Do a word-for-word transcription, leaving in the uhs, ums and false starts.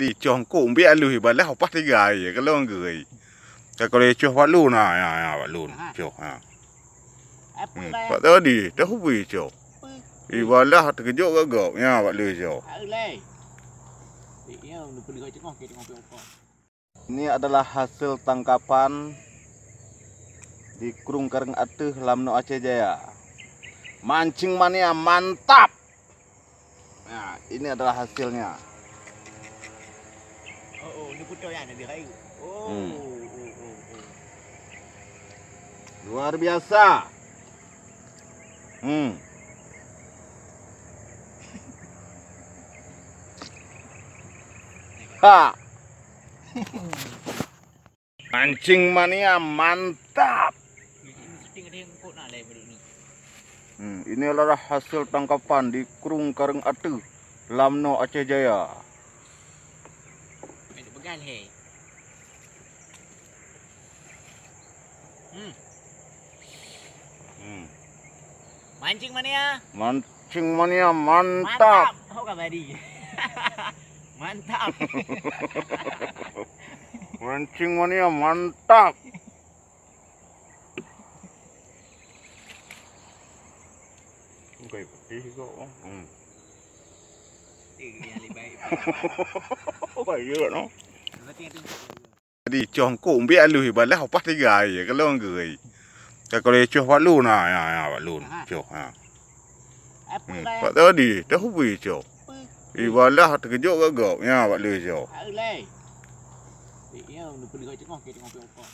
Icoh kok biek alui balah upah tiga ya kalau geuri. Ka kalau icoh Pak Lun, ha, ya, ya, Pak Lun. Aha. Coh, ha. Apa Hmm, lah? Pak tadi, dah ubui coh. Apa? Ibalah terkejut gagap. Ya, Pak Lun coh. Hai, lai. Eh, ya, udah pergi kat tengah, ke tengah pokok. Ini adalah hasil tangkapan di Krueng Kareng Ateuh, Lamno, Aceh Jaya. Mancing mania mantap. Nah, ini adalah hasilnya. Oh, oh, ini betul ya, Nabi Khair. Oh, Hmm. oh, oh, oh. Luar biasa. Hmm. Ha. Mancing mania mantap. Hmm, ini adalah hasil tangkapan di Krueng Kareng Ateuh, Lamno, Aceh Jaya. Pegal, he. Hmm. Hmm. Mancing mania. Mancing mania mantap. Mantap. Ho ka bari. Mantap. Mancing mania mantap. Bukan putih kok. Hmm. Eh, yang lebih baik. Oh, baik juga, no. Berarti yang tu. Jadi, coh kok biek alui balah upah tiga ya kalau geuri. Ka kalau coh Pak Lun, ha, ya, ya, Pak Lun. Aha. Coh, ha. Apa Hmm, lah? Pak tadi, dah ubui coh. Apa? Ibalah terkejut gagap. Ya, Pak Lun coh. Hai, lai. Eh, ya, udah pergi kat tengah, ke tengah pokok.